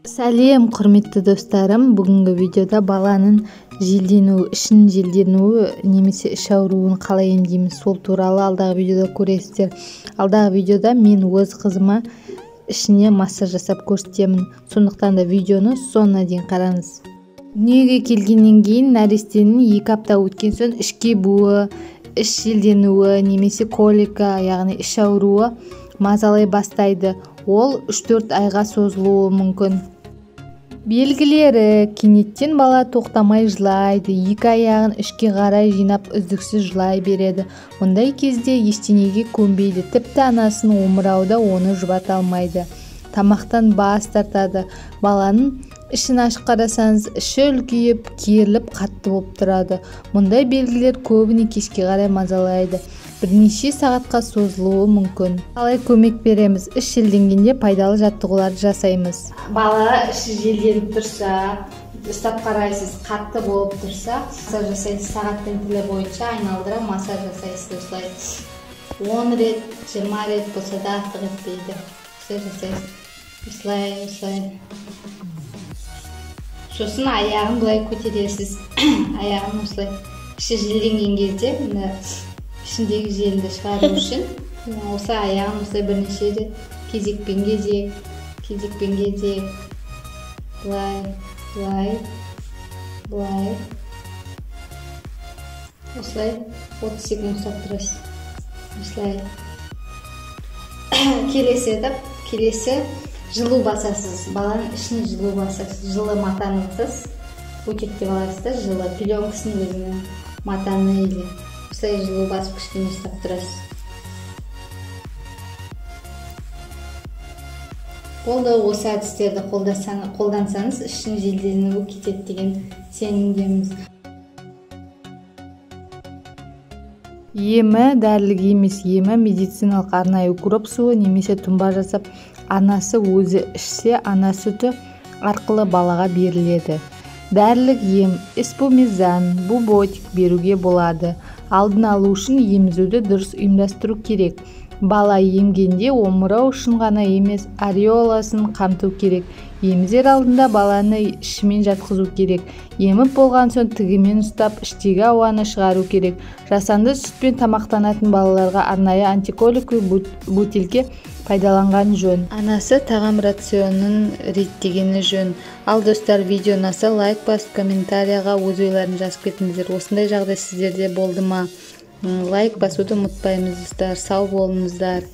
Сәлем, құрметті достарым. Бүгінгі видеода баланың желденуі, ішінің желденуі немесе іш ауруын қалай емдейміз, сол туралы алдағы видеода көресіздер. Алдағы видеода мен өз қызыма ішіне массаж жасап көрсетемін. Сондықтан да видеоны соңына дейін қараңыз. Дүниеге келгеннен кейін нәрестенің 2 апта өткен соң ішке буы, іш желденуі немесе колика, яғни іш ауруы мазалай бастайды. Ол 3-4 айға созылуы мүмкін. Белгілері: кенеттен бала тоқтамай жылайды, екі аяғын ішке қарай жинап үздіксіз жылай береді. Мұндай кезде ештеңеге көнбейді, тіпті анасының омырауы да оны жұбата алмайды. Тамақтан бас тартады. Баланың ішін ашып қарасаңыз, іші үлкейіп, керіліп қатты болып тұрады. Мұндай белгілер көбіне кешке қарай мазалайды. Бірнеше сағатқа созылуы мүмкін. Қалай көмек береміз? Іш желденгенде пайдалы жаттығуларды жасаймыз. Бала іші желденіп тұрса, ұстап қарайсыз, қатты болып тұрса, массаж жасайсыз. Сағаттың тілі бойынша айналдыра массаж жасайсыз осылай. 10 рет, 20 рет болса да артық етпейді. Осылай жасайсыз. Осылай, осылай. Сосын аяғын былай көтересіз. Аяғын осылай. Іші желденген кезде мына ішіндегі желді шығару үшін осы аяғын осылай бірнеше рет кезекпен кезек, кезекпен кезек, былай, былай, былай, осылай 30 секунд ұстап тұрасыз. Осылай. Келесі этап, келесі жылу басасыз. Баланың ішіне жылу басасыз. Жылы матаны басасыз. Өтектеп аласыз да жылы пеленкасын өзінің матаны или осылай жылу басып кішкене ұстап тұрасыз. Болды, осы әдістерді қолдансаңыз іштің желденуі кетеді деген сенімдеміз. Емі дәрілік емес, емі медициналық арнайы укроп суы немесе тұнба жасап, анасы өзі ішсе, ана сүті арқылы балаға беріледі. Дәрілік ем, эспумизан, буботик беруге болады. Алдын алу үшін емізуді дұрыс ұйымдастыру керек. Бала емгенде омырау үшін ғана емес, ареоласын қамту керек. Емізер алдында баланы ішімен жатқызу керек. Еміп болған соң тігімен ұстап, іштегі ауаны шығару керек. Жасанды сүтпен тамақтанатын балаларға арнайы антиколиковый бөтелке пайдаланған жөн. Анасы тағам рационын реттегені жөн. Ал достар, видео ұнаса лайк басып, комментарияға өз ойларын жазып кетіңіздер. Осындай жағдай сіздерде болды ма? Лайк басуды ұмытпаймыз, достар. Сау болыңыздар.